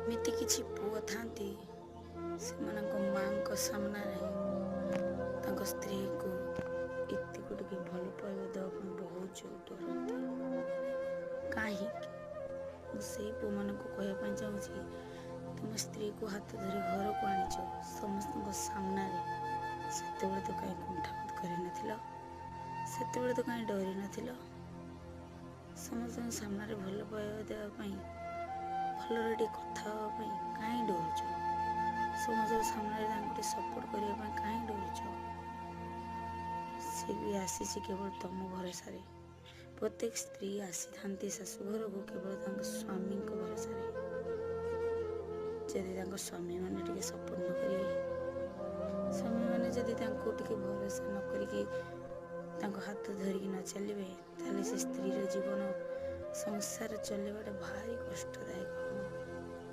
ଏମିତି କିଛି ପୁଅ ଥାନ୍ତି, ସେମାନଙ୍କ ମାଆଙ୍କ ସାମ୍ନାରେ ତାଙ୍କ ସ୍ତ୍ରୀକୁ ଏତିକୁ ଟିକେ ଭଲ ପାଇବା ଦେବା ପାଇଁ ବହୁତ ଜୋର ଡରନ୍ତି। କାହିଁକି? ମୁଁ ସେଇ ପୁଅମାନଙ୍କୁ କହିବା ପାଇଁ ଚାହୁଁଛି, ତୁମ ସ୍ତ୍ରୀକୁ ହାତ ଧରି ଘରକୁ ଆଣିଛ ସମସ୍ତଙ୍କ ସାମ୍ନାରେ, ସେତେବେଳେ ତ କାହିଁ କୁଣ୍ଠାବୋଧ କରିନଥିଲ? ସେତେବେଳେ ତ କାହିଁ ଡରି ନଥିଲ? ସମସ୍ତଙ୍କ ସାମ୍ନାରେ ଭଲ ପାଇବା ଦେବା ପାଇଁ, ଭଲରେ ଟିକେ କଥା ହେବା ପାଇଁ କାହିଁ ଡରୁଛ? ସମସ୍ତଙ୍କ ସାମ୍ନାରେ ତାଙ୍କୁ ଟିକେ ସପୋର୍ଟ କରିବା ପାଇଁ କାହିଁ ଡରୁଛ? ସେ ବି ଆସିଛି କେବଳ ତମ ଭରସାରେ। ପ୍ରତ୍ୟେକ ସ୍ତ୍ରୀ ଆସିଥାନ୍ତି ଶାଶୁଘରକୁ କେବଳ ତାଙ୍କ ସ୍ୱାମୀଙ୍କ ଭରସାରେ। ଯଦି ତାଙ୍କ ସ୍ୱାମୀମାନେ ଟିକେ ସପୋର୍ଟ ନ କରିବେ, ସ୍ୱାମୀମାନେ ଯଦି ତାଙ୍କୁ ଟିକେ ଭରସା ନ କରିକି ତାଙ୍କ ହାତ ଧରିକି ନ ଚାଲିବେ, ତାହେଲେ ସେ ସ୍ତ୍ରୀର ଜୀବନ ସଂସାର ଚଲେଇବାଟା ଭାରି କଷ୍ଟଦାୟକ।